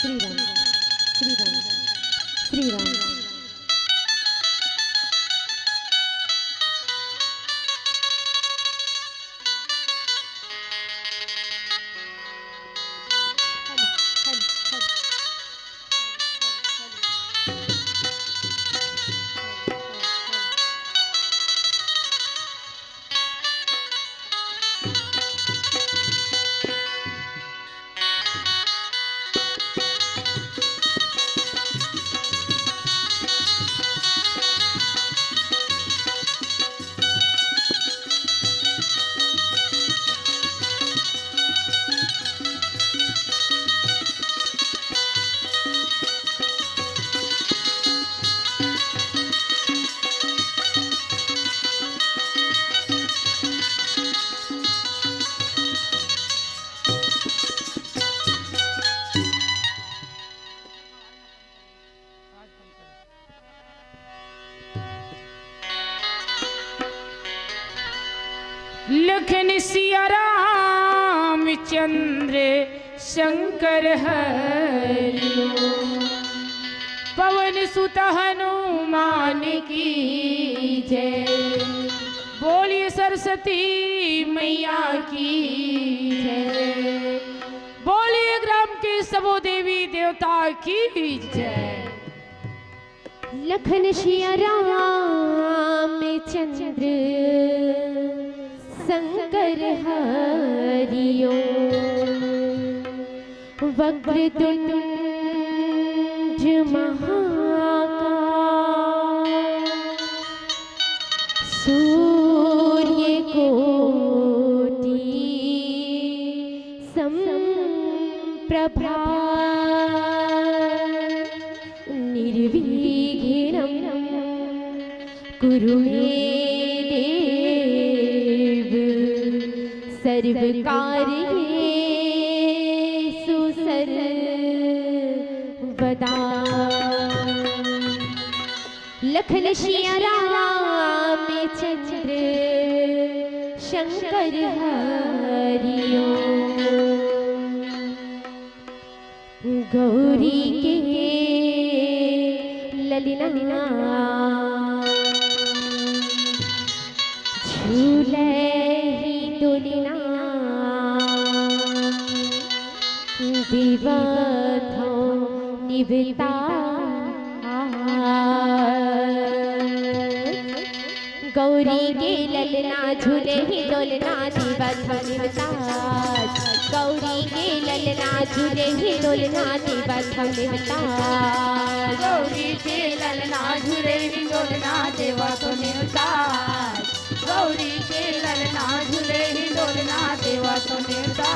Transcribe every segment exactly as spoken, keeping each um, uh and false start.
श्री राम, श्री राम, श्री राम। लखन सिया राम चंद्र शंकर हरि ओम। पवन सुत हनुमान की जय। बोलिए सरस्वती मैया की जय। बोलिए ग्राम के सबो देवी देवता की जय। लखन सिया राम चंद्र शंकर हरि ओम। वक्रतुंड महाकाय सूर्यकोटि समप्रभा। निर्विघ्नं कुरु मे देव सर्वकार्येषु सर्वदा। लखन सिया राम चंद्र शंकर हरि ओम। गौरी के ललना झूले ही डोलना देवत हो निवता। गौरी के ललना झूले ही डोलना देवत हो निवता। गौरी के ललना झूले ही डोलना देवत हो निवता। गौरी के ललना झूले ही डोलना देवत हो निवता। गौरी के ललना झूले ही डोलना देवत हो निवता।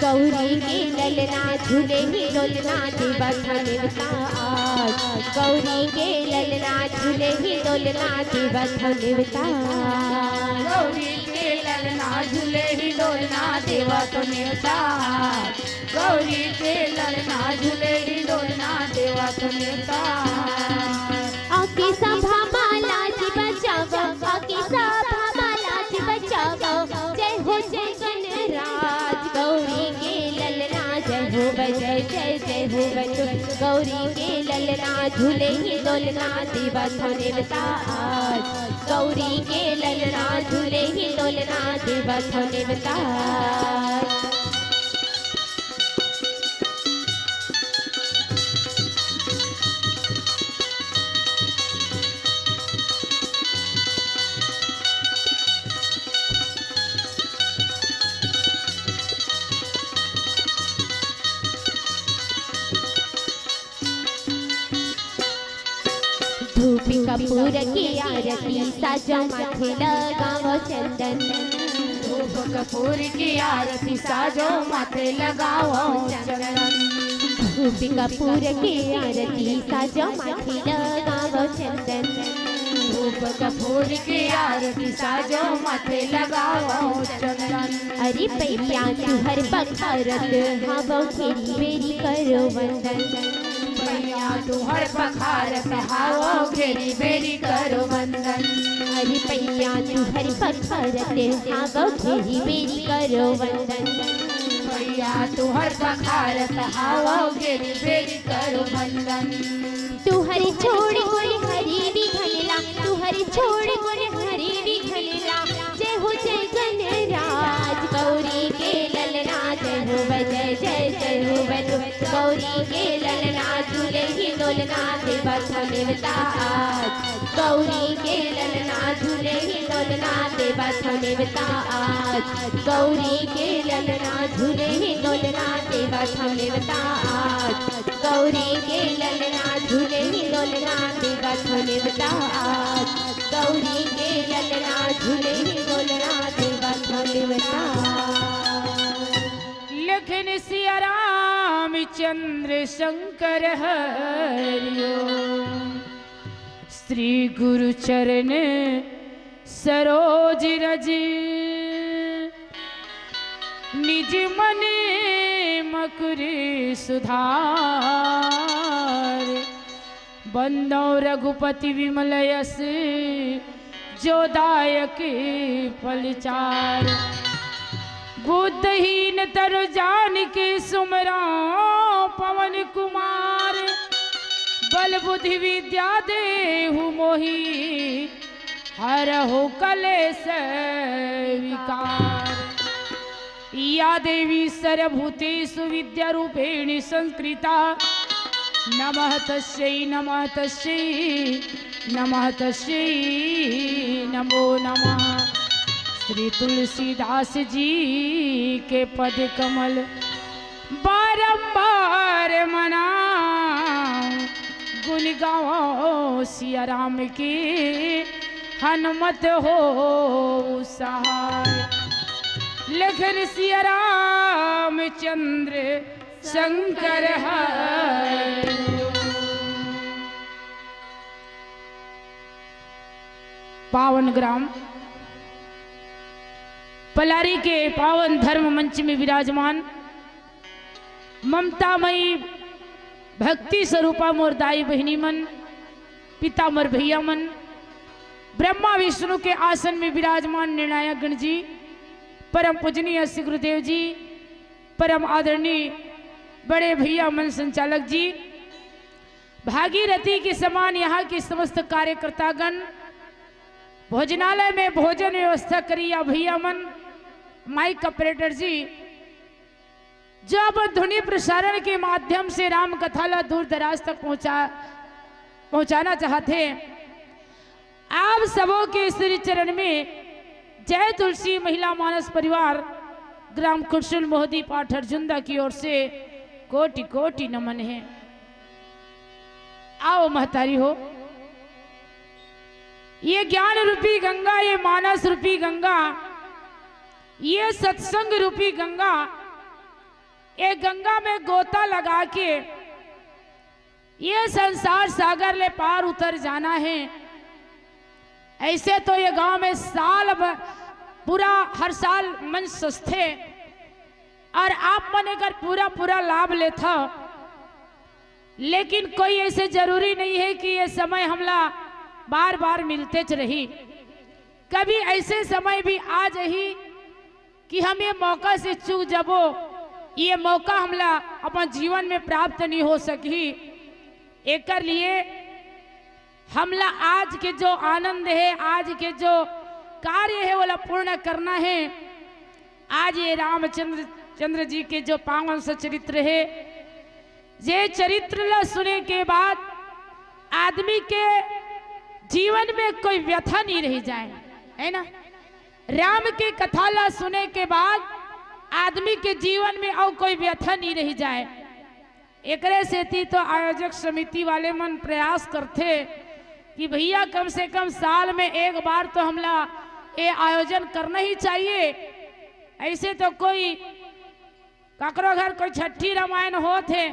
गौरी के ललना झूले ही डोलना देवत हो निवता। गौरी के ललना झूले ही डोलना देवत हो निवता। गौरी के ललना झूले ही डोलना देवत हो निवता। गौरी के ललना झूले ही डोलना देवत हो निवता। आके सभा मा लाज बचावा, आके सभा मा लाज बचावा। जय हो जय गणराज। गौरी के ललना जय हो बजय जय जय हो बजय। गौरी के ललना झूले ही डोलना देवत हो निवता आज। गौरी के ललना झूले ही डोलना देवत हो निवता आज। धूप कपूर के आरती साजो माथे लगावो चंदन। धूप कपूर के आरती साजो माथे लगावो चंदन। धूप कपूर के आरती साजो माथे लगावो चंदन। धूप कपूर के आरती साजो माथे लगावो चंदन। अरे पैया तुहर पखारत हावो घेरी बेरी करो वंदन। पैया तुहर पखारत हावो घेरी बेरी करो वंदन। अरे पैया तुहर पखारत हावो घेरी बेरी करो वंदन। तुहर पखारत हावव, बेरी बेरी करो बंदन। तुहर छोड़ गुण हरि विघन ला, तुहर छोड़ गुण हरि विघन ला। जय हो जय गणराज गौरी के ललना, जय हो बजय जय जय हो बजय। गौरी के ललना झूले ही डोलना, देवा थो नेवता आज। गौरी के ललना झूले ही डोलना, देवा थो नेवता आज। गौरी के ललना झूले ही डोलना, देवा थो नेवता आज। गौरी के ललना झूले ही डोलना, देवा थो नेवता आज। गौरी के ललना झूले ही डोलना, देवा थो नेवता आज। लखन सिया रामचंद्र शंकर हरिओ। श्री गुरु चरण सरोज रज, निज मन मकुर सुधार। बंदौ रघुपति विमल यस, जो दायक फल चार। बुद्धहीन तनु जानिके सुमिरौं पवन कुमार। बल बुद्धि विद्या देहु मोहि, हरहु कलेस विकार। या देवी सर्वभूतेषु विद्यारूपेण संस्कृता। नमः तस्यै, नमः तस्यै, नमः तस्यै, नमो नमः। श्री तुलसीदास जी के पद कमल बारंबार मनाऊं, गुण गावो सिया राम के, हनुमत हो सहाय। लखन सिया रामचंद्र शंकर हरि। पावन ग्राम पलारी के पावन धर्म मंच में विराजमान ममतामयी भक्ति स्वरूपा मोर दाई बहिनी मन, पिता मोर भैया मन, ब्रह्मा विष्णु के आसन में विराजमान निर्णायक गण जी, परम पूजनीय श्री गुरुदेव जी, परम आदरणीय बड़े भैया मन संचालक जी, भागीरथी के समान यहाँ के समस्त कार्यकर्तागण, भोजनालय में भोजन व्यवस्था करिया भैया मन, माइक ऑपरेटर जी, जो अपन ध्वनि प्रसारण के माध्यम से राम कथा ला दूर दराज तक पहुंचा, पहुंचाना चाहते हैं, आप सबों के श्री चरण में जय तुलसी महिला मानस परिवार ग्राम खुरसुल मोहदी पाठर जुंदा की ओर से कोटि कोटि नमन है। आओ महतारी हो, ये ज्ञान रूपी गंगा, ये मानस रूपी गंगा, ये सत्संग रूपी गंगा, ये गंगा में गोता लगा के ये संसार सागर ले पार उतर जाना है। ऐसे तो ये गांव में साल भर, पूरा हर साल मंच सजथे और आप मन एकर पूरा पूरा लाभ लेथव, लेकिन कोई ऐसे जरूरी नहीं है कि ये समय हमला बार बार मिलतेच रही। कभी ऐसे समय भी आ जाही कि हम ये मौका से चूक जबो, ये मौका हमला अपन जीवन में प्राप्त नहीं हो सकही। एकर लिए हमला आज के जो आनंद है, आज के जो कार्य है, ओला पूर्ण करना है। आज ये रामचंद्र, चंद्र जी के जो पावन सचरित्र है, ये चरित्र ला सुने के बाद आदमी के जीवन में कोई व्यथा नहीं रह जाए, है ना? राम के कथा ला सुने के बाद आदमी के जीवन में अउ कोई व्यथा नहीं रह जाए। एकरे सेती तो आयोजक समिति वाले मन प्रयास करथे कि भैया, कम से कम साल में एक बार तो हमला ये आयोजन करना ही चाहिए। ऐसे तो कोई ककरो घर कोई छट्ठी रामायण होत हे,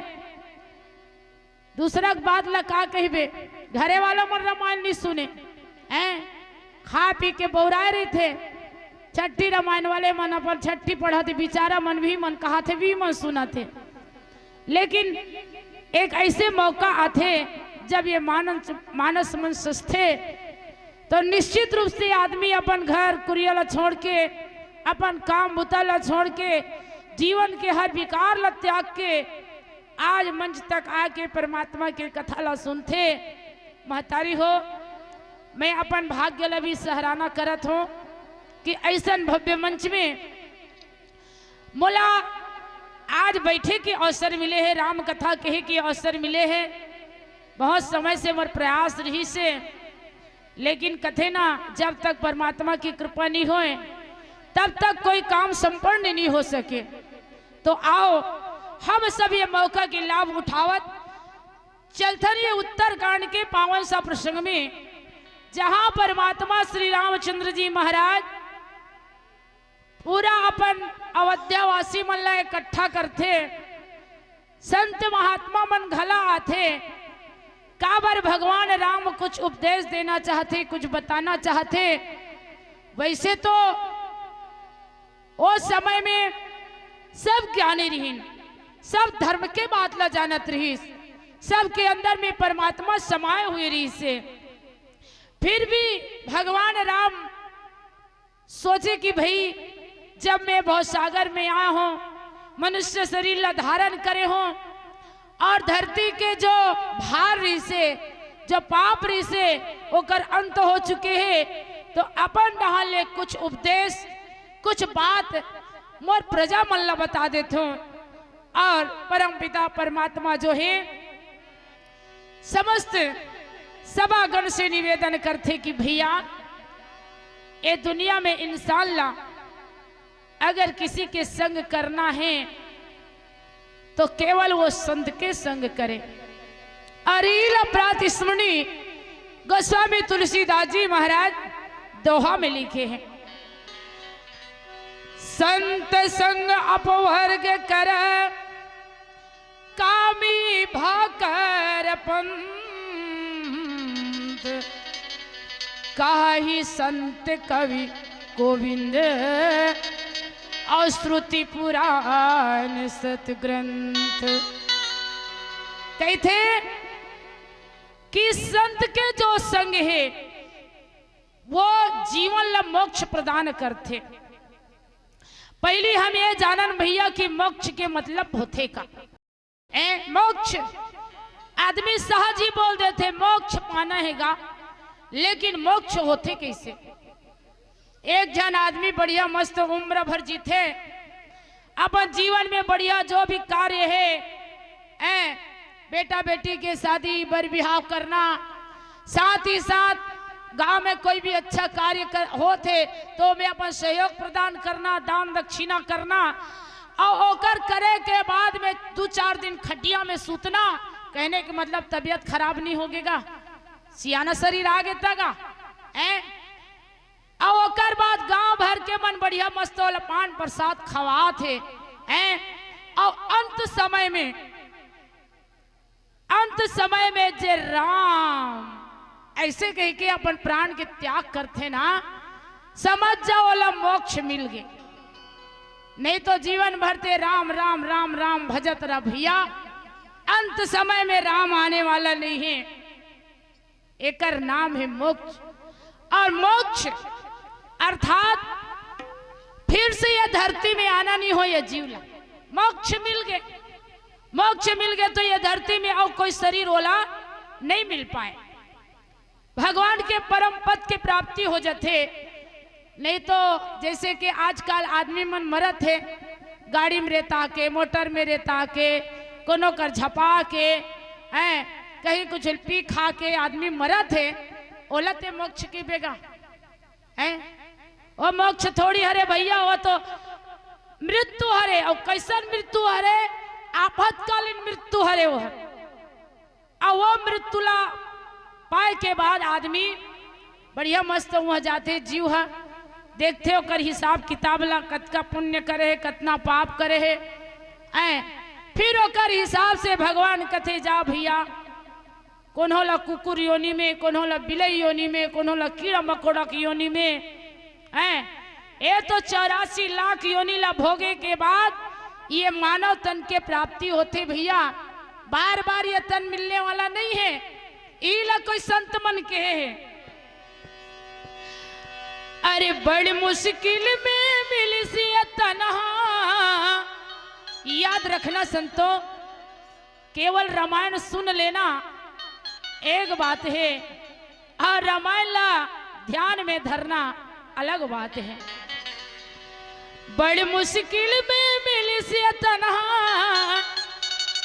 दूसरा के बात ला का कहिबे, घरे वाला मन रामायण नहीं सुने, हैं? खा पी के बौराए रहिथे। छट्ठी रामायण वाले मन अपन छट्ठी पढ़त, बिचारा मन भी मन कहत हे, भी मन सुनत हे। लेकिन एक ऐसे मौका आथे, जब ये मानस, मानस मन सजथे, तो निश्चित रूप से आदमी अपन घर कुरिया ला छोड़ के, अपन काम बुता ला छोड़ के, जीवन के हर विकार ला त्याग के आज मंच तक आके परमात्मा के कथा ला सुनथे। महतारी हो, मैं अपन भाग्य ला भी सराहना करत हों कि अइसन भव्य मंच में मोला आज बैठे के अवसर मिले हे, राम कथा कहे के अवसर मिले हे। बहुत समय से मोर प्रयास रहिस हे, लेकिन कथे ना, जब तक परमात्मा की कृपा नहीं होए, तब तक कोई काम संपन्न नहीं हो सके। तो आओ, हम सब ये मौका के लाभ उठावत चलथन ये उत्तरकांड के पावन सा प्रसंग में, जहां परमात्मा श्री रामचंद्र जी महाराज पूरा अपन अयोध्यावासी मन ला इकट्ठा करथे, संत महात्मा मन घला आथे। काबर भगवान राम कुछ उपदेश देना चाहथे, कुछ बताना चाहथे। वैसे तो ओ समय में सब ज्ञानी रहिन, सब धर्म के बात ला जानत रहिस, सबके अंदर में परमात्मा समाए हुए रहिस हे। फिर भी भगवान राम सोचे कि भाई, जब मैं भवसागर में आए हों, मनुष्य शरीर ला धारण करे हों, और धरती के जो भार रहिस हे, जो पाप रहिस हे, ओकर अंत हो चुके हे, तो अपन डहार ले कुछ उपदेश, कुछ बात मोर प्रजा मन ला बता देथों। और परमपिता परमात्मा जो हे, समस्त सभागण से निवेदन करथे कि भैया, ये दुनिया में इंसान ला अगर किसी के संग करना हे, तो केवल वो संत के संग करे। और इला प्रातस्मरणी गोस्वामी तुलसीदास जी महाराज दोहा में लिखे हे, संत संग अपवर्ग कर, कामी भाकर पंथ, काहि संत कवि गोविंद, और श्रुति पुराण सतग्रंथ। कहिथे कि संत के जो संग हे, वो जीवन ला मोक्ष प्रदान करथे। पहिली हम ये जानन भैया कि मोक्ष के मतलब होथे का? ए, मोक्ष आदमी सहज ही बोल देथे, मोक्ष पाना हे गा, लेकिन मोक्ष होथे कइसे? एक झन आदमी बढ़िया मस्त उम्र भर जीथे, अपन जीवन में बढ़िया जो भी कार्य हे, ए, बेटा बेटी के शादी बर बिहाव करना, साथ ही साथ गांव में कोई भी अच्छा कार्य कर, होथे तो ओमे अपन सहयोग प्रदान करना, दान दक्षिणा करना, और ओकर करे के बाद में दू चार दिन खटिया में सूतना, कहने के मतलब तबीयत खराब नहीं होगे गा, सियाना शरीर आ गे त गा, हैं? और ओकर बाद गांव भर के मन बढ़िया मस्त वाला पान प्रसाद खवात हे, हैं? और अंत समय में, अंत समय में जे राम ऐसे कह के अपन प्राण के त्याग करथे ना, समझ जाओ, ओला मोक्ष मिल गे। नहीं तो जीवन भर ते राम राम राम राम भजत रह भैया, अंत समय में राम आने वाला नहीं है। एकर नाम है मोक्ष। और मोक्ष अर्थात फिर से यह धरती में आना नहीं हो, यह जीव ला मोक्ष मिल गे। मोक्ष मिल गे तो यह धरती में अउ कोई शरीर ओला नहीं मिल पाए, भगवान के परम पद के प्राप्ति हो जथे। नहीं तो जैसे कि आजकल आदमी मन मरत हे, गाड़ी में रेता के, मोटर में रेता के, कोनो कर झपा के, हैं, कहीं कुछ पी खा के आदमी मरत हे, ओला ते मोक्ष कहिबे गा, हैं? वो मोक्ष थोड़ी हरे भैया, वो तो मृत्यु हरे। और कैसन मृत्यु हरे? आपातकालीन मृत्यु हरे वो। और वो मृत्यु ला पाए के बाद आदमी बढ़िया मस्त हुआ जाथे, जीव ह देखथे ओकर हिसाब किताब ला, कतका पुण्य करे हे, कतना पाप करे हे, ऐं। फिर ओकर हिसाब से भगवान कथे, जा भैया, कोनो ला कुकुर योनि में, कोनो ला बिलई योनि में, कोनो ला कीड़ा मकोड़ा के योनि में, हैं? ये तो चौरासी लाख योनि ला भोगे के बाद ये मानव तन के प्राप्ति होथे भैया, बार बार ये तन मिलने वाला नहीं है। इला कोई संत मन कहे हे, अरे बड़ी मुश्किल में मिलिस ये तन हा, याद रखना संतों, केवल रामायण सुन लेना एक बात हे, अउ रामायण ला ध्यान में धरना अलग बात हे। बड़ मुश्किल में मिलिस ये तनहा,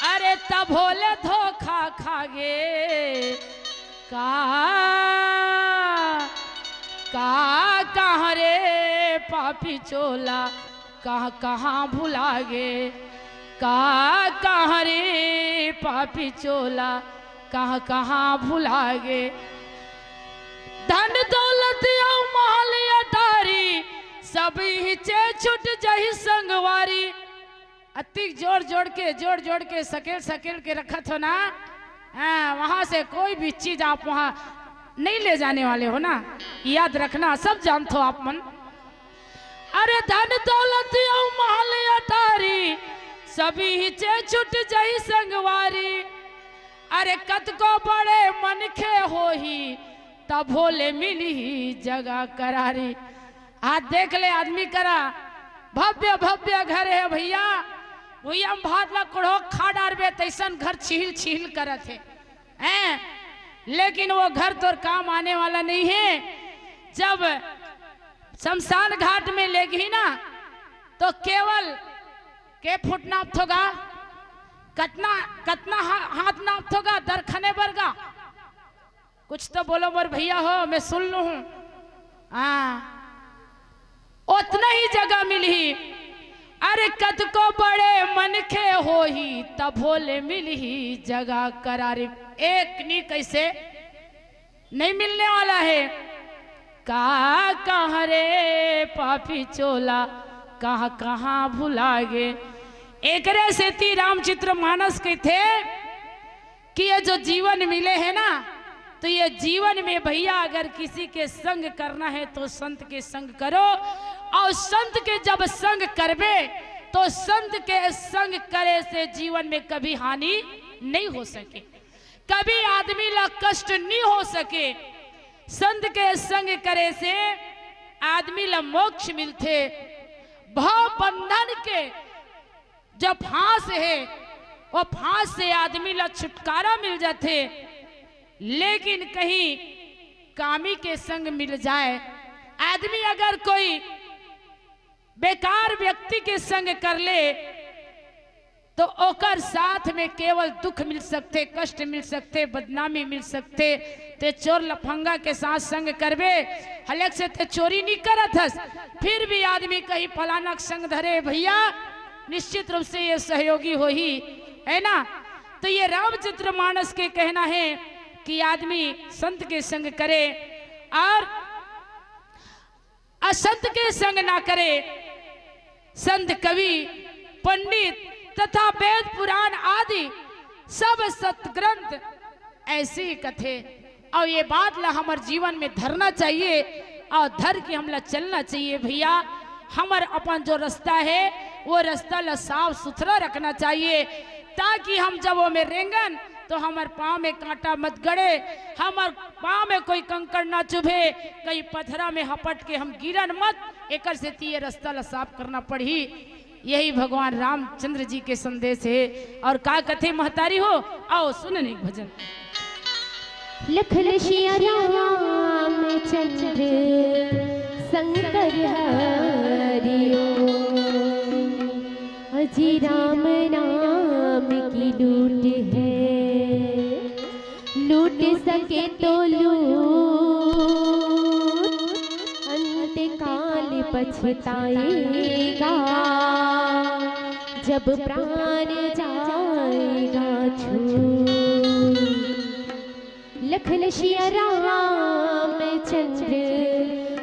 अरे तभो ले धोखा खागे। का, का, कहाँ रे पापी चोला, कहाँ, कहाँ भुला गे। का, कहाँ रे पापी चोला, कहाँ, कहाँ भुला गे। धन दौलत अउ महल अटारी, सब हिचे छूट जही संगवारी। अतिक जोड़ जोड़ के, जोड़ जोड़ के, सकेल सकेल के रखत हो ना, हाँ, वहाँ से कोई भी चीज आप वहाँ नहीं ले जाने वाले हो ना। याद रखना, सब जानत हो आप मन। अरे धन दौलत अउ महल अटारी, सब हिचे छूट जही संगवारी। अरे कतको बड़े मनखे होही, तभो ले मिलही जगह करारी। आज देख ले आदमी करा, भव्य भव्य घर हे भइया, भुइयां म भात ला कुड़हो खा डारबे, तइसन घर छिहिल छिहिल करत हे, हैं? लेकिन वो घर तोर काम आने वाला नहीं हे। जब शमशान घाट में लेगही ना, तो केवल के फुट नापथो गा, कतना, कतना हा-, हाथ नापथो गा दर खने बर गा। कुछ तो बोलो मोर भइया हो, मैं सुन लूं हूँ। हाँ, ओतना ही जगह मिलही। अरे कतको बड़े मनखे होही, तभो ले मिलही जगह करारी। एक नी कइसे नहीं मिलने वाला हे। का, कहाँ रे पापी चोला, कहाँ, कहाँ भुला गे। एकरे सेती रामचरित मानस कहिथे कि ये जो जीवन मिले हे ना, तो ये जीवन में भइया अगर किसी के संग करना हे तो संत के संग करो, अउ संत के जब संग करबे तो संत के संग करे से जीवन में कभी हानि नहीं हो सके, कभी आदमी ला कष्ट नहीं हो सके। संत के संग करे से आदमी ला मोक्ष मिलथे, भव बंधन के जो फांस हे, वो फांस से आदमी ला छुटकारा मिल जाथे। लेकिन कहीं कामी के संग मिल जाए, आदमी अगर कोई बेकार व्यक्ति के संग कर ले, तो ओकर साथ में केवल दुख मिल सकथे, कष्ट मिल सकथे, बदनामी मिल सकथे। ते चोर लफंगा के साथ संग करबे, हलेक से ते चोरी नहीं करत हस, फिर भी आदमी कहीं फलाना के संग धरे भइया, निश्चित रूप से ये सहयोगी होही, है ना? तो ये रामचरित मानस के कहना हे कि आदमी संत के संग करे अउ असंत के संग ना करे। संत कवि, पंडित तथा वेद पुराण आदि सब सतग्रंथ ऐसे ही कथे। अउ ये बात ला हमर जीवन में धरना चाहिए अउ धर के हमला चलना चाहिए भइया। हमर अपन जो रस्ता हे, वो रस्ता ला साफ सुथरा रखना चाहिए, ताकि हम जब ओमे रेंगन तो हमर पाँव में कांटा मत गड़े, हमर पाँव में कोई कंकड़ ना चुभे, कहीं पथरा में हपट के हम गिरन मत। एकर सेती ये रस्ता ला साफ करना पड़ही। यही भगवान रामचंद्र जी के संदेश हे। अउ का कथे महतारी हो, आओ सुनन एक भजन। लखन सिया रामचंद्र शंकर हरिओ। अजी राम नाम की लूट है, लूट सके तो लूट, अंत काल पछताएगा, जब प्राण जाएगा छूट। लखन सिया रामचंद्र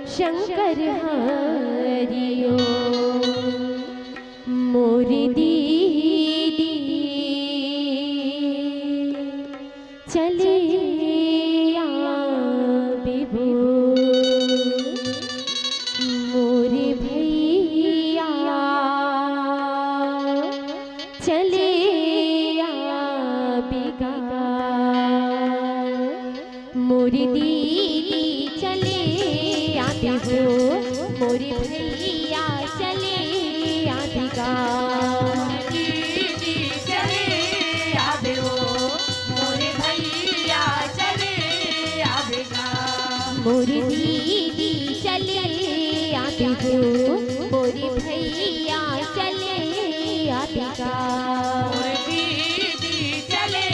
शंकर हरिओ। मोरी दीदी चले आबे हो, मोरे भइया चले आबे गा। मोरी दीदी चले आबे हो, मोरे भइया चले आबे गा। मोर दीदी चले आबे हो, मोर भैया चले आबे गा। मोर दीदी चले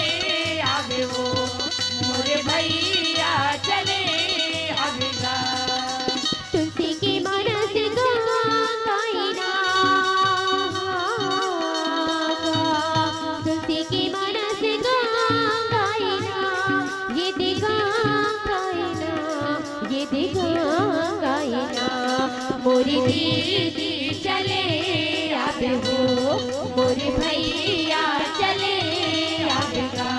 आबे हो, मोर भैया चले आबे गा। तुलसी के माला से गंगाई ना, तुलसी के माला से गंगाई ना, ये दे गंगाई ना, ये दे गंगाई ना। मोर दीदी चले आबे हो, मोर भैया चले आबे गा।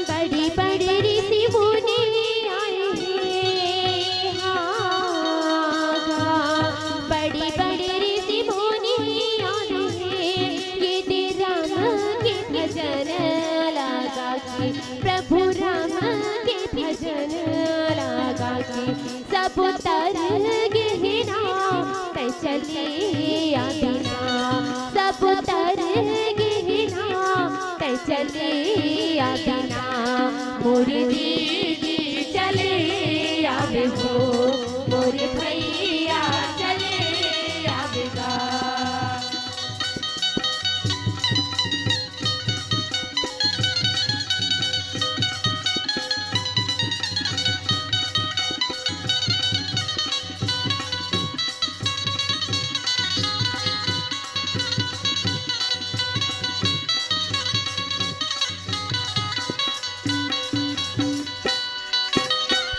बड़े बड़े ऋषि मुनि आए हैं, हाँ, हाँ। बड़े बड़े ऋषि मुनि आए हैं, ये दे राम के भजन लगा के, प्रभु राम के भजन लगा के। सब तर गे हे ना, तैं चले आबे ना। सब तर गे हे ना, तैं चले आबे ना। मोर दीदी चले आबे हो, मोर भैया चले आबे गा।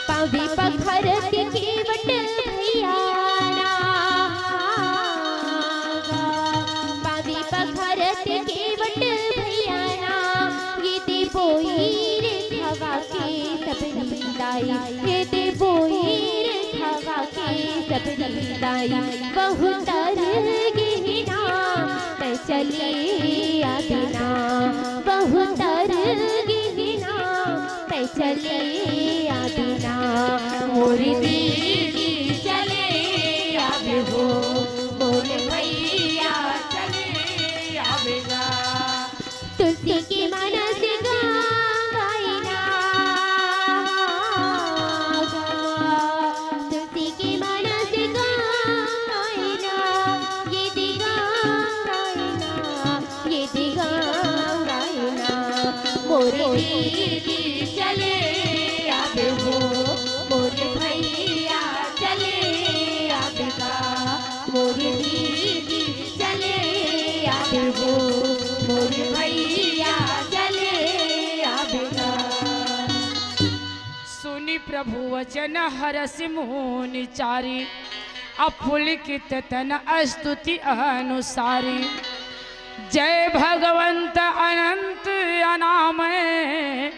पाँवरी पखारत केवट भैया ना, पाँवरी पखारत केवट भैया ना, ये दे बोइर खवा के सबरी लाई, ये दे बोइर खवा के सबरी लाई। वहू तर गे हे ना, तैं चले आबे ना। वहू तर गे हे ना, तैं चले आबे ना। मोर दीदी चले आबे हो, मोर भैया चले आबे गा। तुलसी के माला से गंगाई ना, तुलसी के माला से गंगाई ना, ये दे गंगाई ना, ये दे गंगाई ना। मोर दीदी चले आबे हो, मोर भैया चले आबे गा। मोर दीदी चले आबे हो, मोर भैया चले आबे गा। सुनि प्रभु वचन हरषि मुनि चारी, अपुलकित तन स्तुति अनुसारी। जय भगवंत अनंत अनामय,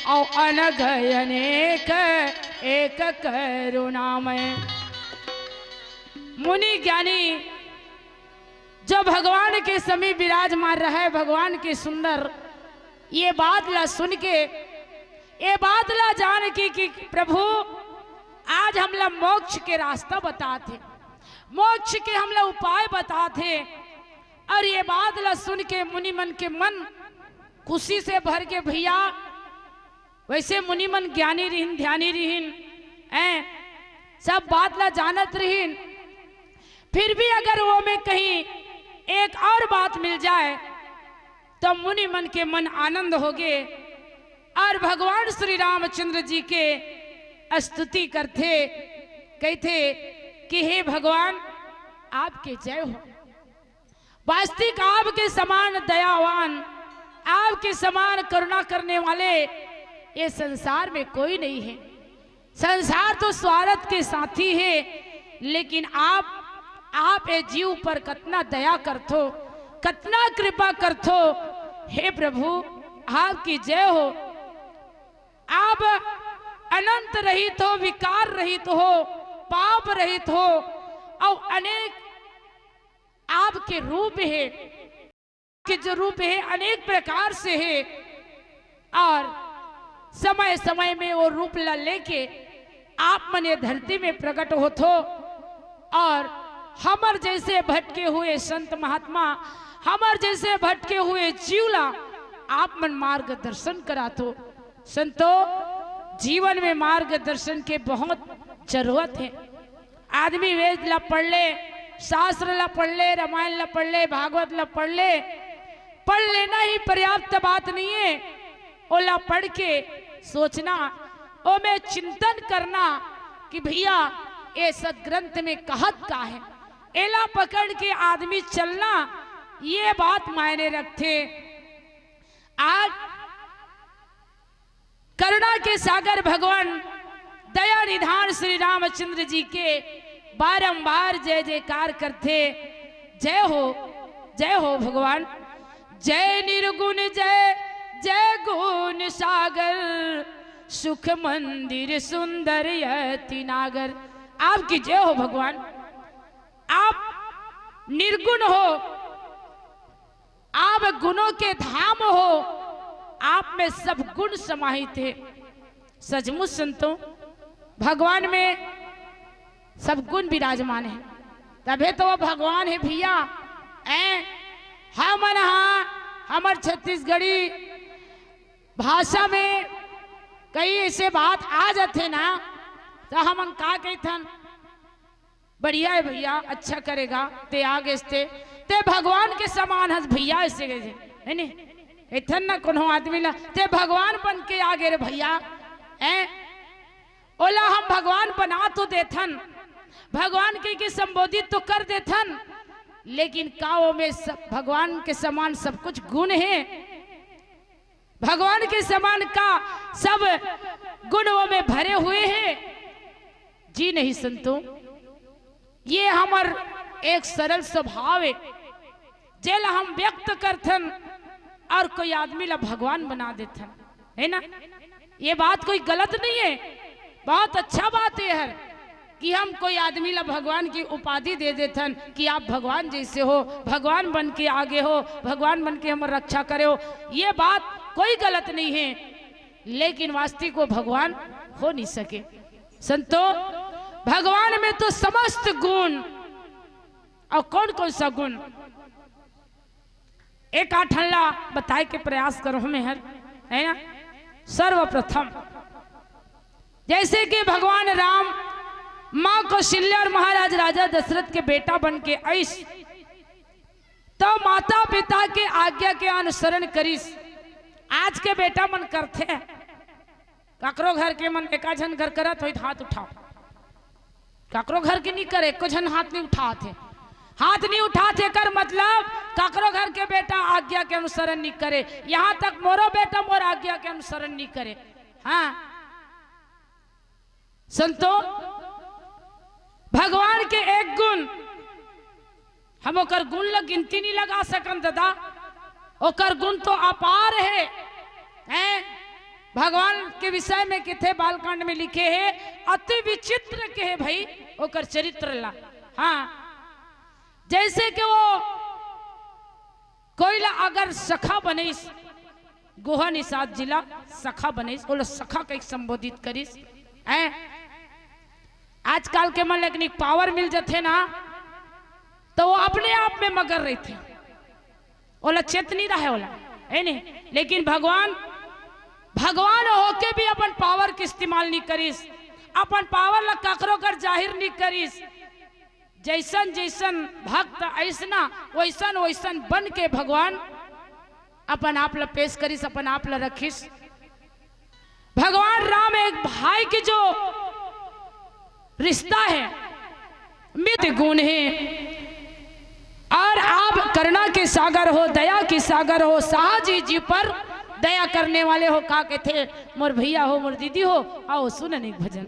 औ अनघ अनेक एक करुणामय। मुनि ज्ञानी जो भगवान के समीप विराजमान रहे, भगवान के सुंदर ये बात ला सुन के, ये बात ला जान के कि प्रभु आज हमला मोक्ष के रास्ता बतात हे, मोक्ष के हमला उपाय बतात हे। और ये बात ला सुन के मुनि मन के मन खुशी से भर के, भैया, वैसे मुनि मन ज्ञानी रिहिन, ध्यानी रिहिन, हैं, सब बात ला जानत रिहिन, फिर भी अगर वो में कहीं एक और बात मिल जाए तो मुनि मन के मन आनंद होगे। और भगवान श्री रामचंद्र जी के स्तुति करथे, कहिथे कि हे भगवान, आपके जय हो। वास्तविक आपके समान दयावान, आपके समान करुणा करने वाले ये संसार में कोई नहीं है। संसार तो स्वार्थ के साथी है, लेकिन आप, आप ये जीव पर कतना दया करथो, कतना कृपा करथो। हे प्रभु, आपकी जय हो। आप अनंत रहित हो, विकार रहित हो, पाप रहित हो, और अनेक आपके रूप हे। के जो रूप हे, अनेक प्रकार से हे, और समय समय में वो रूप ला लेके आप मन ये धरती में प्रकट होथो, और हमर जैसे भटके हुए संत महात्मा, हमर जैसे भटके हुए जीव ला आप मन मार्गदर्शन कराथो। संतो, जीवन में मार्गदर्शन के बहुत जरूरत हे। आदमी वेद ला पढ़ ले, शास्त्र ला पढ़ ले, रामायण ला पढ़ ले, भागवत ला पढ़ ले, पढ़ लेना ही पर्याप्त बात नहीं हे। ओला पढ़ के सोचना, ओमे चिंतन करना कि भैया, ये सदग्रंथ में कहत का हे, एला पकड़ के आदमी चलना, ये बात मायने रखथे। आज करुणा के सागर भगवान दया निधान श्री रामचंद्र जी के बारंबार जय जयकार करथे। जय हो, जय हो भगवान। जय निर्गुण जय, जय गुण सागर, सुख मंदिर सुंदर अति नागर। आपकी जय हो भगवान। आप निर्गुण हो, आप गुणों के धाम हो, आप में सब गुण समाहित हे। सचमुच संतो, भगवान में सब गुण विराजमान हे, तभे तो वो भगवान हे भैया। ऐ हमन हा, हमर छत्तीसगढ़ी भाषा में कई ऐसे बात आ जाथे ना, तो हमन का कहिथन, बढ़िया हे भैया, अच्छा करेगा, ते आ गेस ते, ते भगवान के समान हस भैया, ऐसे कहे, हे नी? एथन ना कोनो आदमी ला, ते भगवान बन के आ गे रे भैया, हैं? ओला हम भगवान बना तो देथन, भगवान के, के संबोधित तो कर देथन, लेकिन का ओमे स-, भगवान के समान सब कुछ गुण हे? भगवान के समान का सब गुण ओमे भरे हुए हे? जी नहीं संतो, ये हमर एक सरल स्वभाव हे, जेला हम व्यक्त करथन और कोई आदमी ला भगवान बना देथन, हे ना? ये बात कोई गलत नहीं हे, बहुत अच्छा बात हे हर कि हम कोई आदमी ला भगवान की उपाधि दे देथन कि आप भगवान जैसे हो, भगवान बन के आगे हो, भगवान बन के हमर रक्षा करे हो, ये बात कोई गलत नहीं हे, लेकिन वास्तविक वो भगवान हो नहीं सके। संतो, भगवान में तो समस्त गुण, और कौन कौन सा गुण, एक आठ ला बताए के प्रयास करो हमें हर, हे ना? सर्वप्रथम जैसे कि भगवान राम माँ कौशल्या और महाराज राजा दशरथ के बेटा बन के आइस, तो माता पिता के आज्ञा के अनुसरण करिस। आज के बेटा मन करथे, काकरो घर के मन एका झन घर करत होई त हाथ उठाओ, काकरो घर के नहीं करे, एको झन हाथ नहीं उठात हे। हाथ नहीं उठात हे, एकर मतलब काकरो घर के बेटा आज्ञा के अनुसरण नहीं करे। यहाँ तक मोरो बेटा मोर आज्ञा के अनुसरण नहीं करे। हाँ संतो, भगवान के एक गुण, हम ओकर गुण ला गिनती नहीं लगा सकन दादा, ओकर गुण तो अपार हे, हैं? भगवान के विषय में किथे बालकांड में लिखे हे, अति विचित्र के हे भाई ओकर चरित्र ला। हाँ, जैसे कि वो कोई ला अगर सखा बनिस, गोहन निषाद जी ला सखा बनिस, ओला सखा कहिके संबोधित करिस, हैं? आजकल के मन लेकिन पावर मिल जथे ना, तो वो अपने आप में मगन रहिथे, ओला चेत नहीं रहे ओला, हे नहीं? लेकिन भगवान, भगवान होके भी अपन पावर के इस्तेमाल नहीं करिस, अपन पावर ला काकरो कर जाहिर नहीं करिस। जैसन जैसन भक्त ऐसना वैसन वैसन बन के भगवान अपन आप ला पेश करिस, अपन आप ला रखिस। भगवान राम एक भाई के जो रिश्ता हे, मित्र गुण हे, और आप करुणा के सागर हो, दया के सागर हो, साहजी जी पर दया करने वाले हो। का कथे, मोर भैया हो, मोर दीदी हो, आओ सुनन एक भजन।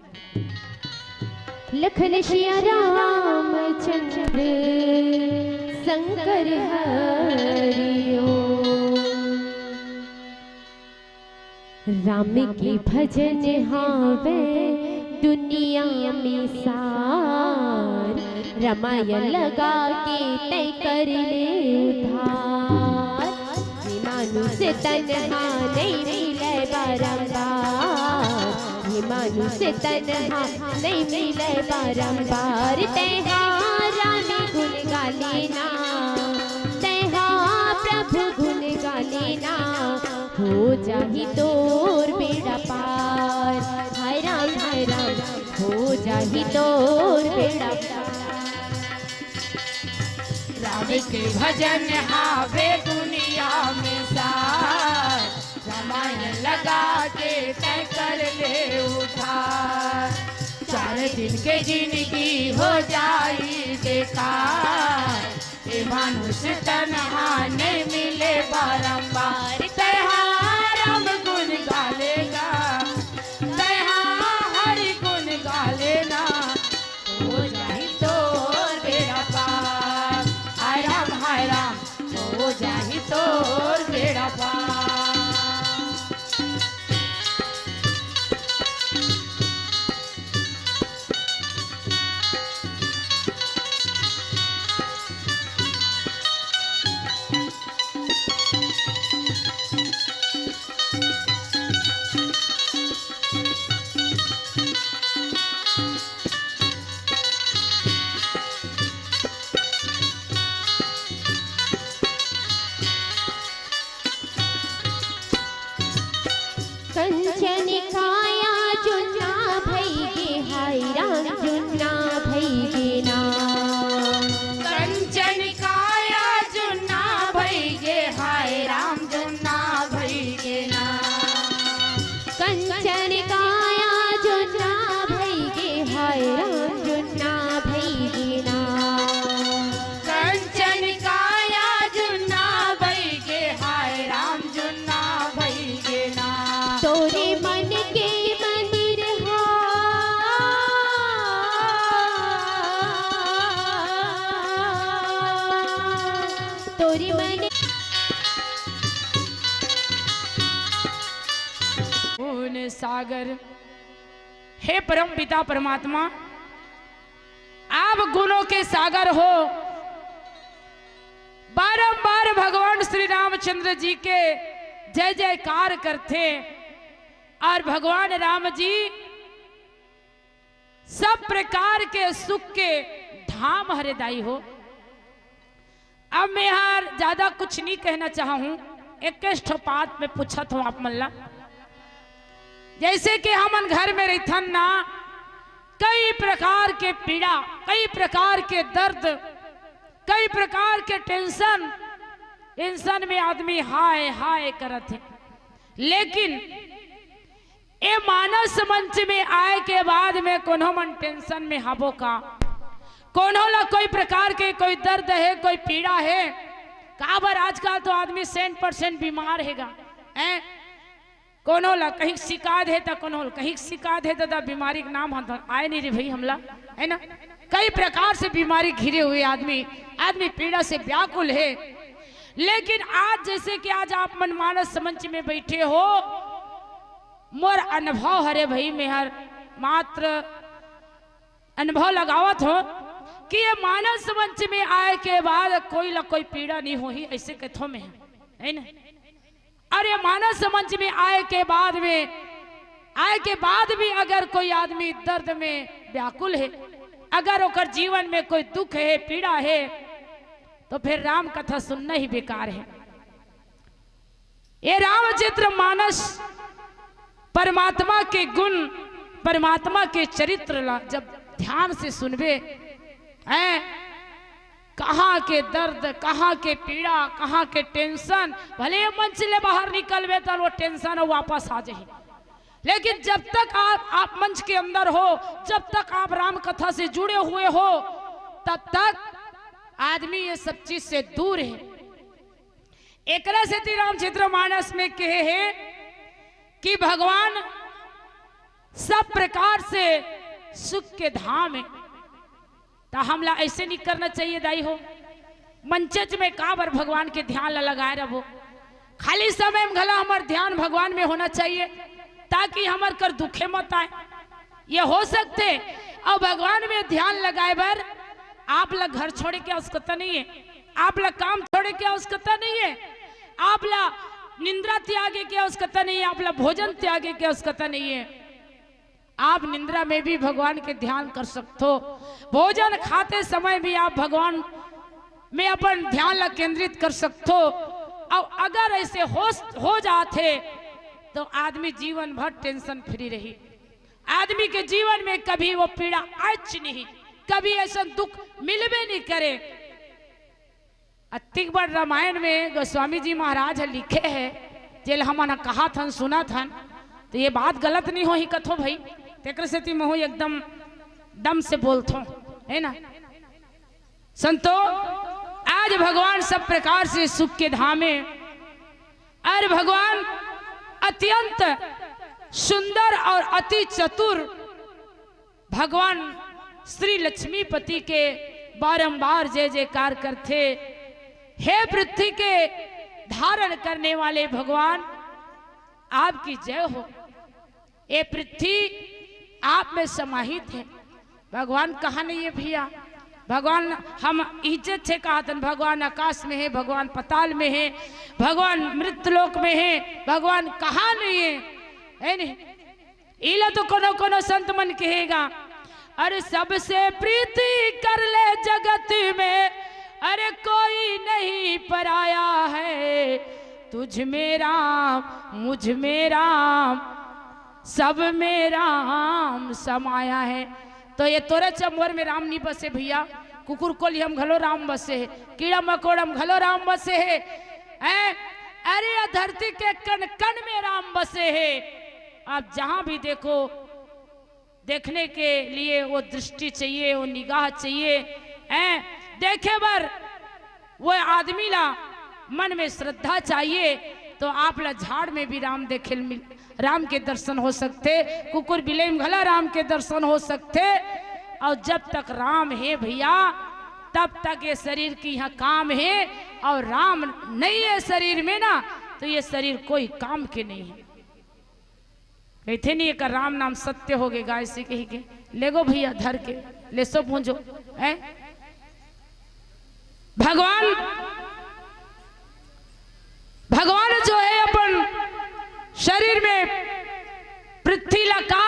लखन सिया रामचंद्र शंकर हरि ओम। राम के भजन हावे दुनिया में सार, रमायन लगा के तैं कर ले उद्धार। ये मानुष तन हा नइ मिलय बारंबार, ये मानुष तन हा नइ मिलय बारंबार। तैं हा राम गुण गा लेना, तैं हा प्रभु गुण गा लेना, हो जाही तोर बेड़ा पार। हाय राम, हाय राम, हो जाही तोर बेड़ा पार। राम के भजन हावे दुनिया में सार, रमायन लगा के तैं कर ले उद्धार। चार दिन के जिनगी हो जाही बेकार, ए मानुष तन हा नइ मिलय बारंबार। तैं हा राम गुण गा लेना, तैं हा हरि गुण गा लेना, हो जाही तोर बेड़ा पार। हाय राम, हाय राम, हो जाही तोर बेड़ा पार। कंचन काया जुन्ना भई गे, हाय राम जुन्ना भई गे ना। कंचन काया जुन्ना भई गे, हाय राम जुन्ना भई गे ना। कंचन काया जुन्ना भई गे, हाय राम जुन्ना भई गे ना। कंचन काया जुन्ना भई गे, हाय राम जुन्ना भई गे ना। तोरे मन के मंदिर हा, तोरे मन गुण सागर। हे परम पिता परमात्मा, आप गुणों के सागर हो। बारंबार भगवान श्री रामचंद्र जी के जय जयकार करथे और भगवान राम जी सब प्रकार के सुख के धाम हरे दाई हो। अब मैं यार ज्यादा कुछ नहीं कहना चाहूं, एक ठो बात मैं पूछत हूं आप मन ला। जैसे कि हमन घर में रहिथन ना, कई प्रकार के पीड़ा, कई प्रकार के दर्द, कई प्रकार के टेंशन, टेंशन में आदमी हाय हाय करत हे। लेकिन ए मानस मंच में आए के बाद में कोनो मन टेंशन में हबो का? कोनो ला कोई प्रकार के कोई दर्द हे, कोई पीड़ा हे? काबर आजकल तो आदमी सेंट परसेंट बीमार हेगा, हैं? कोनो ला कहीं शिकायत हे त कोनो ला कहीं शिकायत हे त, त बीमारी के नाम हम तो आए नहीं रे भाई हमला, है ना? कई प्रकार से बीमारी घिरे हुए आदमी, आदमी पीड़ा से व्याकुल हे। लेकिन आज जैसे कि आज आप मन मानस मंच में बैठे हो, मोर अनुभव हरे भाई, मैं हर मात्र अनुभव लगावत हो कि ये मानस मंच में आए के बाद कोई ला कोई पीड़ा नहीं होही, ऐसे कथो में, है ना? और ये मानस मंच में आए के बाद में, आए के बाद भी अगर कोई आदमी दर्द में व्याकुल हे, अगर ओकर जीवन में कोई दुख हे, पीड़ा हे, तो फिर राम कथा सुनना ही बेकार हे। ये रामचरित मानस परमात्मा के गुण, परमात्मा के चरित्र ला जब ध्यान से सुनबे, हैं, कहाँ के दर्द, कहाँ के पीड़ा, कहाँ के टेंशन, भले मंच ले बाहर निकलबे त वो टेंशन वापस आ जाही। लेकिन जब तक आप, आप मंच के अंदर हो, जब तक आप राम कथा से जुड़े हुए हो, तब तक आदमी ये सब चीज से दूर है। एकरा सेती रामचरित मानस में कहे हे कि भगवान सब प्रकार से सुख के धाम हे। त हमला ऐसे नहीं करना चाहिए दाई हो। मंचच में काबर भगवान के ध्यान ला लगाए रहो। खाली समय में घला हमर ध्यान भगवान में होना चाहिए, ताकि हमर कर दुखे मत आए। ये हो सकथे, अउ भगवान में ध्यान लगाए बर आप ला घर छोड़े के आवश्यकता नहीं है, आप ला काम छोड़े के आवश्यकता नहीं है, आप ला निंद्रा त्यागे के आवश्यकता नहीं है, आप ला भोजन त्यागे के आवश्यकता नहीं है। आप निंद्रा में भी भगवान के ध्यान कर सकथो, भोजन खाते समय भी आप भगवान में अपन ध्यान ला केंद्रित कर सकथो। अउ अगर ऐसे हो, हो जाथे तो आदमी जीवन भर टेंशन फ्री रही। आदमी के जीवन में कभी वो पीड़ा आच नहीं, कभी ऐसा दुख मिलबे नहीं करे। अतिक बड़ रामायण में गोस्वामी जी महाराज ह लिखे हे, जेल हमन ह कहाथन, सुनाथन, तो ये बात गलत नहीं होही कथो भाई, तेकर सेती महू एकदम दम से बोलथो, है ना संतो। आज भगवान सब प्रकार से सुख के धाम हे। अरे भगवान अत्यंत सुंदर और अति चतुर भगवान श्री लक्ष्मीपति के बारंबार जय जयकार करथे। हे पृथ्वी के धारण करने वाले भगवान, आपकी जय हो। ये पृथ्वी आप में समाहित है। भगवान कहाँ नहीं है भैया? भगवान हम इज्जत से कहाथन, भगवान आकाश में है, भगवान पाताल में है, भगवान मृत्यलोक में है, भगवान कहाँ नहीं है? है नहीं? इला तो कोनो कोनो संत मन कहेगा, अरे सबसे प्रीति कर ले जगत में, अरे कोई नहीं पराया है, तुझ में राम मुझ में राम, सब में राम समाया है। तो ये तोरे चमोर में राम नहीं बसे भैया, कुकुर कोलिया म घलो राम बसे हे, कीड़ा मकोड़ा म घलो राम बसे हे। हैं? अरे ये धरती के कण कण में राम बसे हे। आप जहां भी देखो, देखने के लिए वो दृष्टि चाहिए, वो निगाह चाहिए। हैं? देखे बर वो आदमी ला मन में श्रद्धा चाहिए, तो आप ला झाड़ में भी राम देखे ल मिल, राम के दर्शन हो सकथे, कुकुर बिलई म घला राम के दर्शन हो सकथे। और जब तक राम हे भैया, तब तक ये शरीर के यहाँ काम हे, और राम नहीं है शरीर में ना, तो ये शरीर कोई काम के नहीं है। कहिथे नहीं, एकर राम नाम सत्य हो गे, गाय से कही के, ले गो भैया धर के, ले सो पूंजो, हैं? भगवान, भगवान जो है अपन शरीर में पृथ्वी ला का,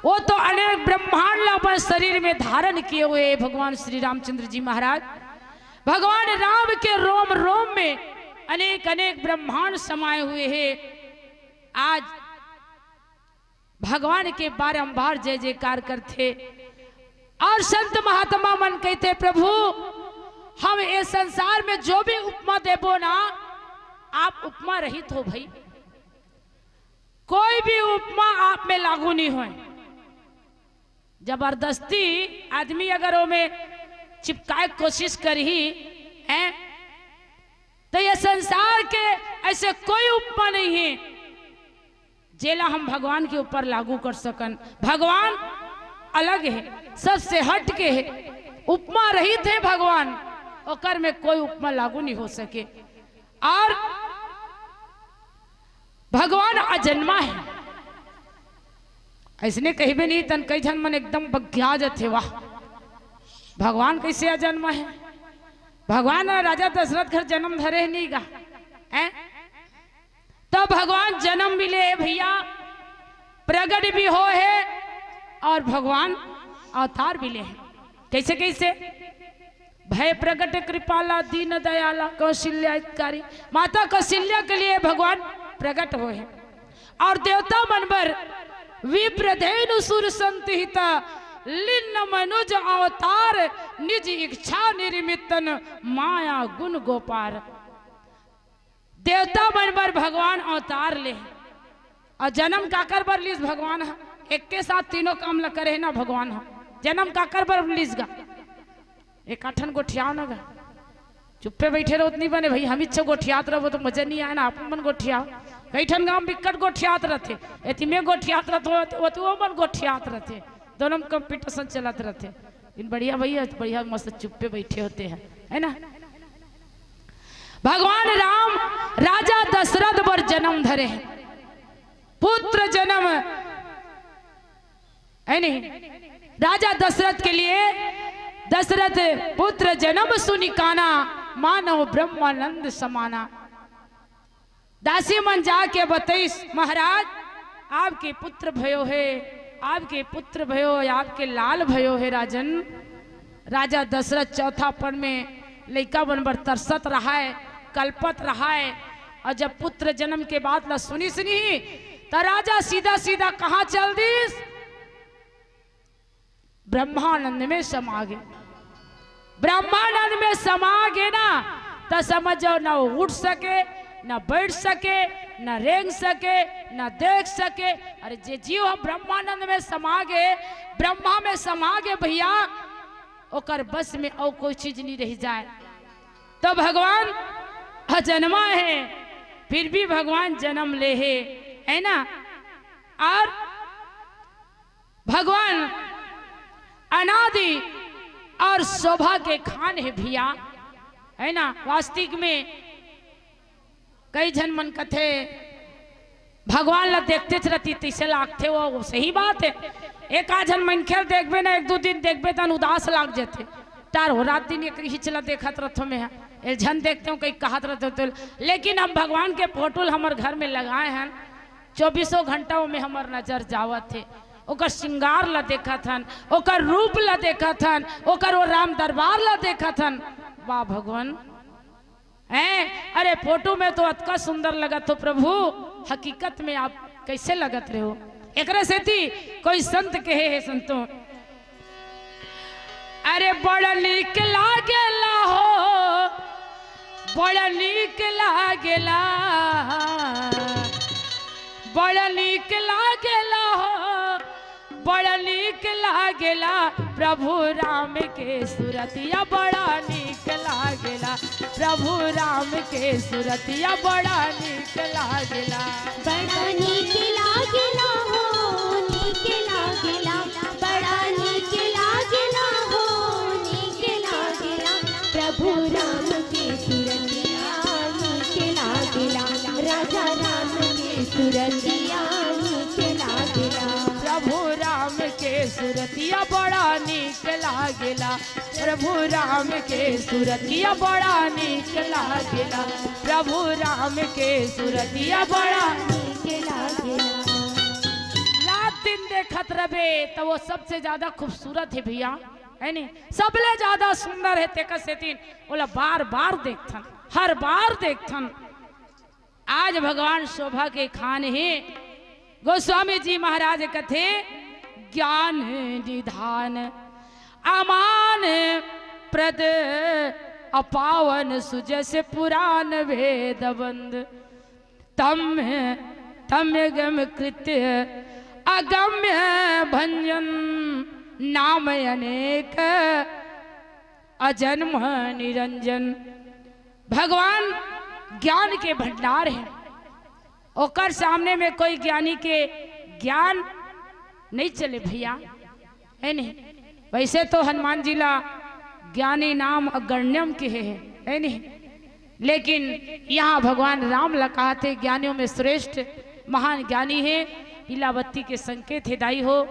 वो तो अनेक ब्रह्मांड ला अपन शरीर में धारण किए हुए हैं भगवान श्री रामचंद्र जी महाराज। भगवान राम के रोम रोम में अनेक अनेक ब्रह्मांड समाए हुए हैं। आज भगवान के बारंबार जय जयकार करथे। और संत महात्मा मन कहथे, प्रभु, हम ये संसार में जो भी उपमा देबो ना, आप उपमा रहित हो भाई, कोई भी उपमा आप में लागू नहीं होय। जबरदस्ती आदमी अगर ओमे चिपकाए के कोशिश करही, हैं, तो ये संसार के ऐसे कोई उपमा नहीं है जेला हम भगवान के ऊपर लागू कर सकन। भगवान अलग है, सबसे हट के है, उपमा रहित है भगवान, ओकर में कोई उपमा लागू नहीं हो सके। और भगवान अजन्मा है। अइसने कहिबे नहीं तन कई झन मन एकदम बग्गिया जथे, वाह, भगवान कैसे अजन्मा है? भगवान राजा दशरथ घर जन्म धरे है नहीं गा, हैं? तो भगवान जन्म भी ले है भैया, प्रगट भी हो है और भगवान अवतार भी ले है। कैसे कैसे? भय प्रगट कृपाला दीन दयाला कौशल्या हितकारी। माता कौशल्या के लिए भगवान प्रगट हुए हैं। और देवता मन बर विप्र धेनु सुर संत हिता, लिन्न मनुज अवतार निज इच्छा निर्मितन माया गुण गोपार। देवता मन बर भगवान अवतार ले। और जन्म काकर बर लीस भगवान ह? एक के साथ तीनों काम ल करे हे ना भगवान ह। जन्म काकर बर लीस गा? एक आठन गोठियाओ ना गा। चुप्पे बैठे रहो त नहीं बने भाई, हम इच्छा गोठियात रहो तो मजा नहीं आए ना, आप मन गोठियाओ। कई ठन गांव बिकट गोठियात रहथे, एती में गोठियात रहथे, वो तो वो मन गोठियात रहथे, दोनों में कंपटीशन चलत रहथे। इन बढ़िया भैया, बढ़िया मस्त चुप्पे बैठे होते हैं, है ना? भगवान राम राजा दशरथ बर जन्म धरे हैं, पुत्र जन्म, है नहीं? राजा दशरथ के लिए दशरथ पुत्र जन्म सुनि काना, मानव ब्रह्मानंद समाना। दासी मन जाके बतइस, महाराज, आपके पुत्र भयो हे, आपके पुत्र भयो, आपके लाल भयो हे राजन। राजा दशरथ चौथापन में लइका बन बर तरसत रहाय, कल्पत रहाय। अउ जब पुत्र जन्म के बात ला सुनिस नहीं, त राजा सीधा सीधा कहाँ चल दिस? ब्रह्मानंद में समा गे। ब्रह्मानंद में समा गे ना, त समझ जाओ, ना वो उठ सके, ना बैठ सके, ना रेंग सके, ना देख सके। अरे, जे जीव ह ब्रह्मानंद में समा गे, ब्रह्मा में समा गे भैया, ओकर बस में अउ कोई चीज नहीं रह जाए। तो भगवान अजन्मा हे, फिर भी भगवान जन्म ले हे, है ना? अउ भगवान अनादि अउ शोभा के खान हे भैया, है ना? वास्तविक में कई झन मन कथे, भगवान ला देखतेच रहिथे तइसे लागथे, वो सही बात हे। एक आध झन मनखे ल देखबे ना, एक दू दिन देखबे तहन उदास लाग जाथे। टार हो रात दिन एक रिहिच ला देखत रहिथों मैं, ए झन देखतेंव कहीं कहत रहिथों तो। लेकिन हम भगवान के फोटो ल हमर घर में लगाए हन, चौबीसों घंटा ओमे हमर नजर जावत हे। ओकर श्रृंगार ला देखत हन, ओकर रूप ला देखत हन, ओकर वो राम दरबार ला देखत हन। वाह भगवान, हैं? अरे, फोटो में तो अतका सुंदर लगत हो प्रभु, हकीकत में आप कइसे लगत रहे हो? एकरे सेती कोई संत कहे हे, संतों, अरे, बड़ा नीक लागेला हो, बड़ा नीक लागेला, बड़ा नीक लागेला हो, बड़ा नीक लागेला प्रभु राम के सुरतिया, बड़ा नीक लागेला प्रभु राम के सुरतिया, बड़ा नीक लागेला। बड़ा नीक लागेला हो, नीक लागेला, बड़ा नीक लागेला हो, नीक लागेला प्रभु राम के सुरतिया, नीक लागेला राजा राम के सुरतिया, नीक लागेला। प्रभु राम के सुरतिया बड़ा नीक लागेला, प्रभु राम के सुरतिया बड़ा नीक लागेला, प्रभु राम के सुरतिया बड़ा नीक लागेला। रात दिन देखत रहे त वो सबसे ज्यादा खूबसूरत हे भैया, है नी? सबले ज्यादा सुंदर हे, तेकर सेती ओला बार बार देखथन, हर बार देखथन। आज भगवान शोभा के खान हे। गोस्वामी जी महाराज कथे, ज्ञान निधान अमान प्रद अपावन सुजस पुराण वेद बंद। तम तम गम कृत्य अगम्य भंजन नाम अनेक अजन्म निरंजन। भगवान ज्ञान के भंडार हे, ओकर सामने में कोई ज्ञानी के ज्ञान नहीं चले भैया, है नहीं? वैसे तो हनुमान जी ला ज्ञानी नाम अगण्यम कहे हे, है नहीं? लेकिन यहाँ भगवान राम ला कहाथे ज्ञानियों में श्रेष्ठ महान ज्ञानी हे, इलावती के संकेत हे दाई हो।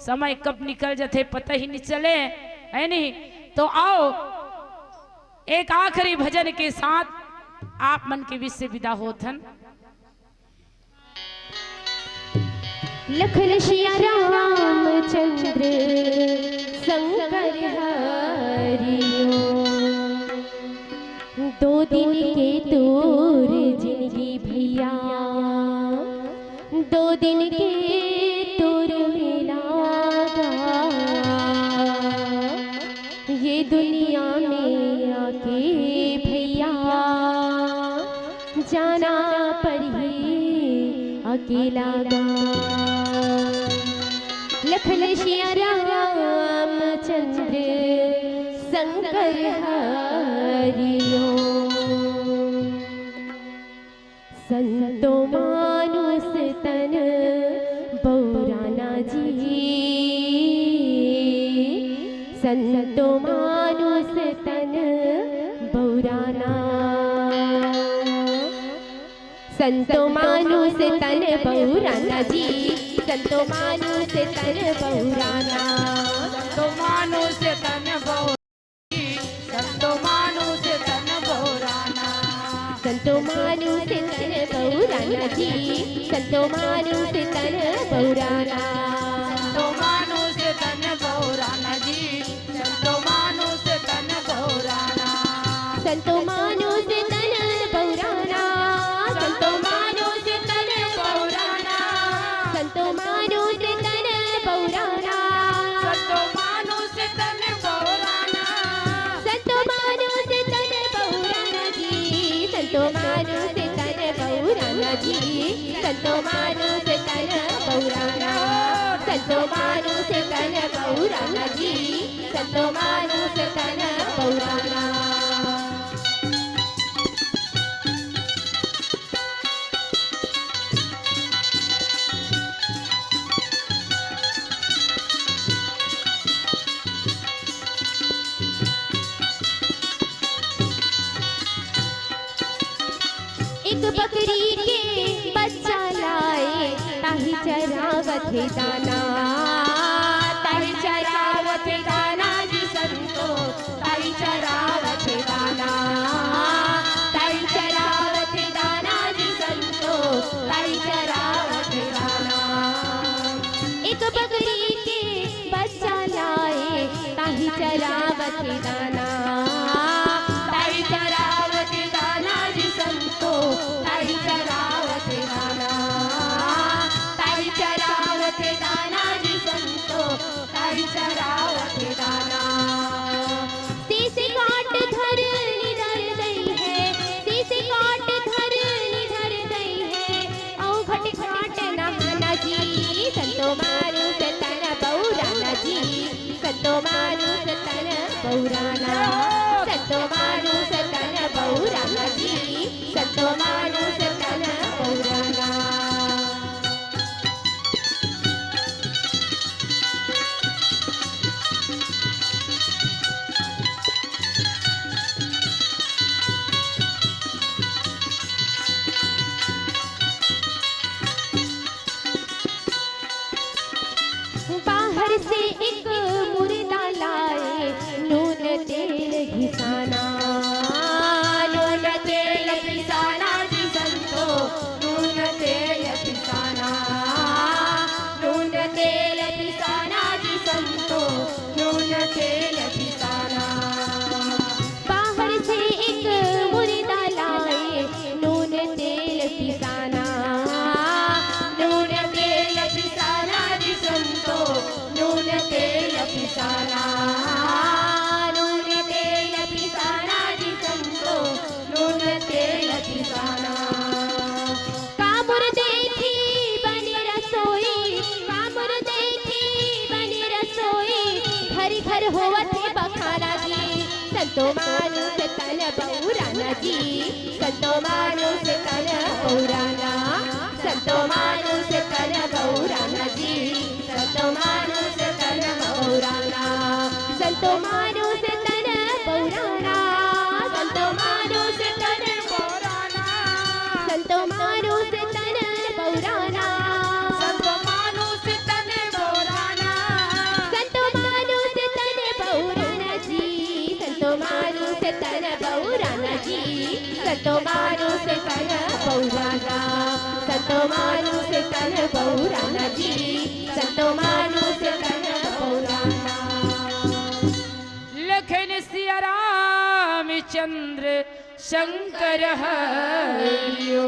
समय कब निकल जथे पता ही नहीं चले, है नहीं? तो आओ एक आखिरी भजन के साथ आप मन के बीच से विदा होथन। लखन सिया रामचंद्र शंकर हरिओ। दो दिन के तोर जिंदगी भैया, दो दिन के तोर मेला गा। ये दुनिया में आके भैया जाना परही अकेला गा। लखन सिया रामचंद्र शंकर हरिओ। संतो मानुष तन बौराना जी, संतो मानुष तन बौराना। संतो मानुष तन बौराना जी, संतो मानुष तन बौराना। संतो मानुष तन बौ जी, संतो मानुष तन बहुराना। संतो मानुष तन बहुराना जी, संतो मानुष तन बहुराना। संतो मानुष तन बहुराना। संतो मानुष तन बहुराना। संतो मानुष तन बहुराना। संतो मानुष तन बहुराना। संतो मानुष तन बहुराना जी, संतो मानुष तन बहुराना जी, संतो मानुष तन बहुराना। संतो मानुष तन बहुराना जी, संतो मानुष तन बहुराना। एक बकरी के बच्चा लाए, ताही चरावत हे दाना, ताही चरावत हे दाना जी संतो, ताही चरावत हे दाना, ताही चरावत हे दाना जी संतो, ताही चरावत हे दाना। एक बकरी के बच्चा लाए, ताही चरावत हे दाना, ताही चरावत हे दाना जी संतो, ताही चरावत हे दाना, ताही चरावत हे दाना जी संतो, ताही चरावत हे दाना। शीश काट धर निधर गई है, शीश काट धर निधर गई है, औ घट घाट नहाना जी, संतो मानुष तन बहुराना जी, संतो मानुष तन बहुराना। संतो मानुष तन बहुराना जी, संतो मानुष तन बहुराना। बाहर से एक मुर्दा लाए, नून तेल घिसाना, नून तेल पिसाना जी संतो, नून तेल पिसाना, नून तेल पिसाना जी संतो, नून तेल पिसाना। बाहर से एक मुर्दा लाए, नून तेल पिसाना, नून तेल पिसाना जी संतो, नून तेल पिसाना, नून तेल पिसाना जी संतो, नून तेल पिसाना। कामुर देखी बने रसोई, कामुर देखी बने रसोई, घर घर होवत हे बखाना जी, संतो मानुष तन बहुराना जी, संतो मानुष तन बहुराना, संतो मानुष तन बहुराना जी, संतो मानुष तन बहुराना, संतो मानुष तन बहुराना, संतो मानुष तन बहुराना, संतो मानुष तन बहुराना, संतो मानुष तन बहुराना, संतो मानुष तन बहुराना जी, संतो मानुष तन बहुराना जी, संतो मानुष तन बहुराना, संतो मानुष तन बहुराना जी, संतो मानुष तन बहुराना। लखन सिया रामचंद्र शंकर हरिओ।